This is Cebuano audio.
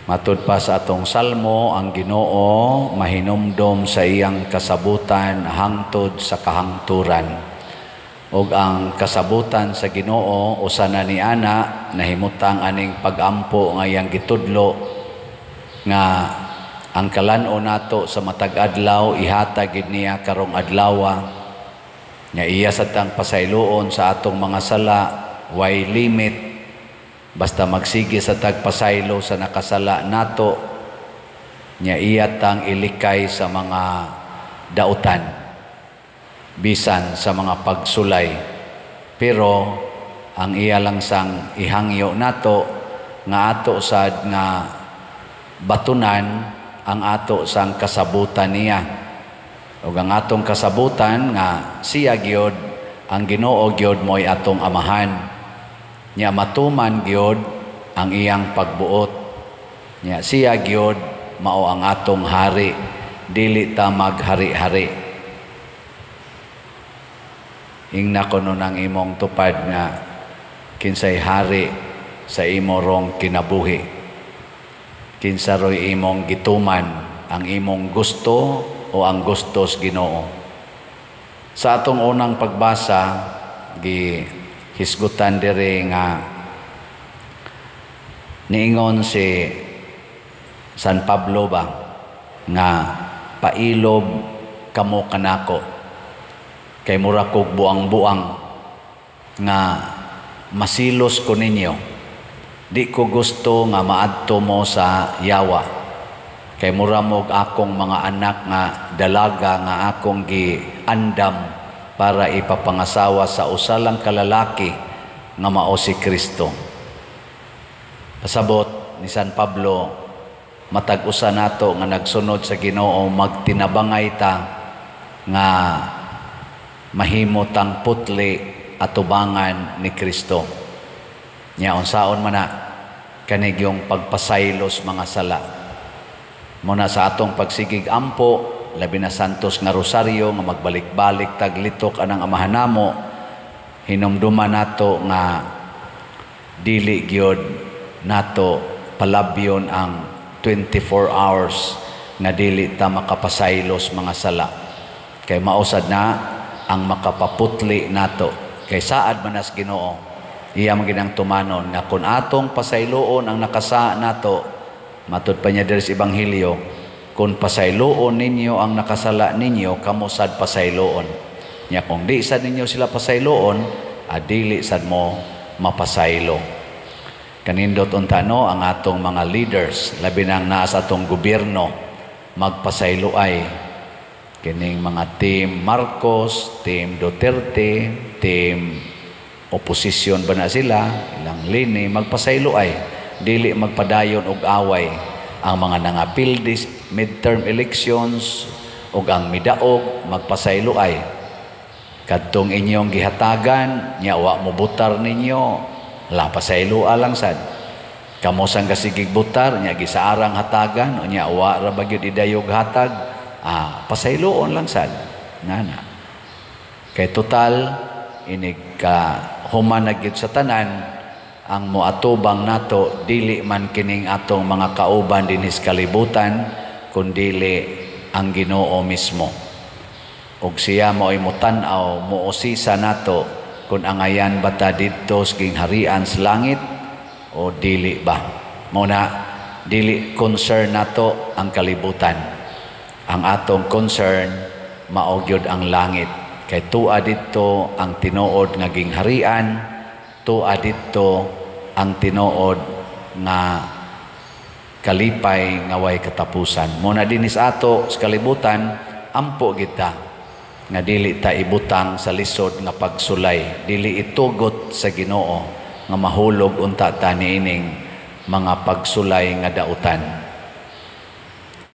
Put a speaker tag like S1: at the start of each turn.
S1: Matud pa sa atong salmo, ang Ginoo mahinumdom sa iyang kasabutan hangtod sa kahangturan. Ug ang kasabutan sa Ginoo usa na ni ana nahimutang aning pagampo nga iyang gitudlo nga ang kalan-on nato sa matag adlaw ihatag gid niya karong adlawa, nga iya sa tang pasayloon sa atong mga sala, way limit, basta magsige sa tagpasaylo sa nakasala nato, nya iya tang ilikay sa mga dautan bisan sa mga pagsulay. Pero ang iya lang sang ihangyo nato nga ato sad nga batunan ang ato sang kasabutan niya, ug ang atong kasabutan nga siya gyud, ang Ginoo gyud, mo'y atong amahan, nya matuman gyud ang iyang pagbuot, nya siya gyud mao ang atong hari, dili ta maghari-hari. Ingna kuno nang imong tupad nga kinsay hari sa imo rong kinabuhi, kinsa roy imong gituman, ang imong gusto o ang gusto sa Ginoo. Sa atong unang pagbasa, gi hisgutan diri nga niingon si San Pablo ba nga "Pailob kamo kanako kay mura kog buang-buang nga masilos ko ninyo. Di ko gusto nga maadto mo sa yawa kay mura mo'g akong mga anak nga dalaga nga akong giandam para ipapangasawa sa usa lang ka lalaki nga mao si Kristo." Pasabot ni San Pablo, matag usa nato nga nagsunod sa Ginoo, magtinabangay ta nga mahimo tang putli atubangan ni Kristo. Nya unsaon man na kanigyong pagpasaylos mga sala? Muna sa atong pagsigig ampo, labi na santos nga rosaryo nga magbalik-balik taglitok anang Amahan namo, hinumduman nato nga dili gyud nato palabyon ang 24 hours nga dili ta makapasaylos mga sala, kay mausad na ang makapaputli nato, kay saad man nas Ginoo, iya man ginang tumanon nga kung atong pasayloon ang nakasa nato. Matud pa niya diri sa Ebanghelyo, "Kung pasayloon ninyo ang nakasala ninyo, kamo sad pasayloon. Nya kung di sad ninyo sila pasayloon, adili sad mo mapasaylo." Kanindot unta, no, ang atong mga leaders, labi nang naa sa atong gobyerno, magpasaylo ay kining mga team Marcos, team Duterte, team opposition ba na sila, ilang lini, magpasaylo ay dili magpadayon og away ang mga nangapildi midterm elections ug ang midaog, magpasaylo ay kadtong inyong gihatagan nya wa mo butar ninyo, la, pasaylo lang sad. Kamo sang gasigig butar nya gisaarang hatagan nya wa ra ba gyud idayog hatag, pasayloon lang sad nana, kay total inig ka human na gyud sa tanan, ang moatubang nato dili man kining atong mga kauban dinhi sa kalibutan, kundili ang Ginoo mismo, ug siya mo'y motan-aw, mousisa nato kung angayan ba ta didto sa gingharian sa langit o dili ba. Mao na dili concern nato ang kalibutan. Ang atong concern mao gyud ang langit, kay tua didto ang tinuod nga gingharian, tua didto ang tinuod nga kalipay nga way katapusan. Mao na dinhi sa ato sa kalibutan, ampo kita nga dili ta ibutang sa lisod nga pagsulay, dili itugot sa Ginoo nga mahulog unta ta niining mga pagsulay nga dautan.